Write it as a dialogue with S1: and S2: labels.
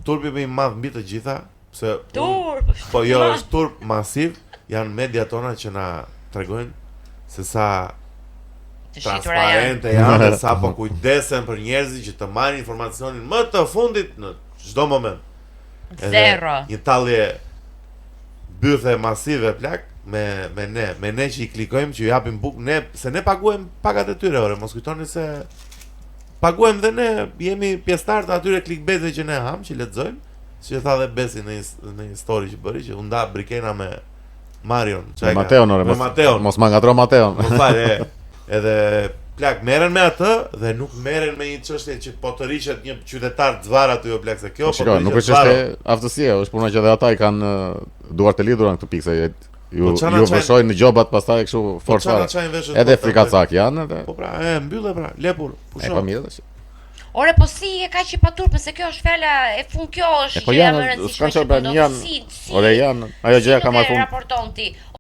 S1: Turpi më i madh mbi të gjitha, se unë-
S2: Turp.
S1: Po jo, është turp masiv, janë media tona që na tregojnë se sa
S2: Të shitura janë.
S1: transparente janë dhe sa po kujdesen për njerëzit që të marrin informacionin më të fundit në çdo moment. Edhe
S2: Zero.
S1: Një tallje bythe masive plak me me ne, me ne që i klikojmë, që ju japim buk, ne se ne paguajmë pagat e tyre, ore, mos kujtoni se paguajmë dhe ne jemi pjesëtar të atyre clickbaiteve që ne ham, që lexojmë, si e tha dhe Besi në një në një story që bëri që u nda Brikena me Marion,
S3: Me Mateon, ore,
S1: me
S3: mos,
S1: Mateon.
S3: mos ma ngatro Mateon.
S1: Më fal, e. Edhe plak merren me atë dhe nuk merren me një çështje që po të rriqet një qytetar të zvarr aty o plak se kjo
S3: Po
S1: po
S3: shiko,
S1: të
S3: nuk
S1: rriqet
S3: është
S1: zvarro.
S3: çështje aftësie, është puna që edhe ata i kanë eh, duart e lidhura në këtë pikë se ju
S1: Po çana
S3: ju
S1: çajnë-
S3: vërshojnë në gjobat pastaj kështu
S1: Po
S3: fort
S1: çana
S3: fare.
S1: çajnë veshët.
S3: Edhe
S1: po,
S3: frikacak janë edhe.
S1: Po pra, e mbyllë pra, lepur,
S3: E
S1: pusho.
S3: po mirë tash.
S2: Ore, po si e kaq i paturp, se kjo është fjala e fund kjo është
S3: E po
S2: gjëja
S3: janë,
S2: më e rëndësishme
S3: s'kan
S2: që
S3: çfarë
S2: po
S3: bëjnë,
S2: ndodh.
S3: janë.
S2: Si, si,
S3: Ore janë, ajo
S2: si
S3: gjëja
S2: nuk
S3: ka marrë
S2: e
S3: fund.
S2: raporton ti?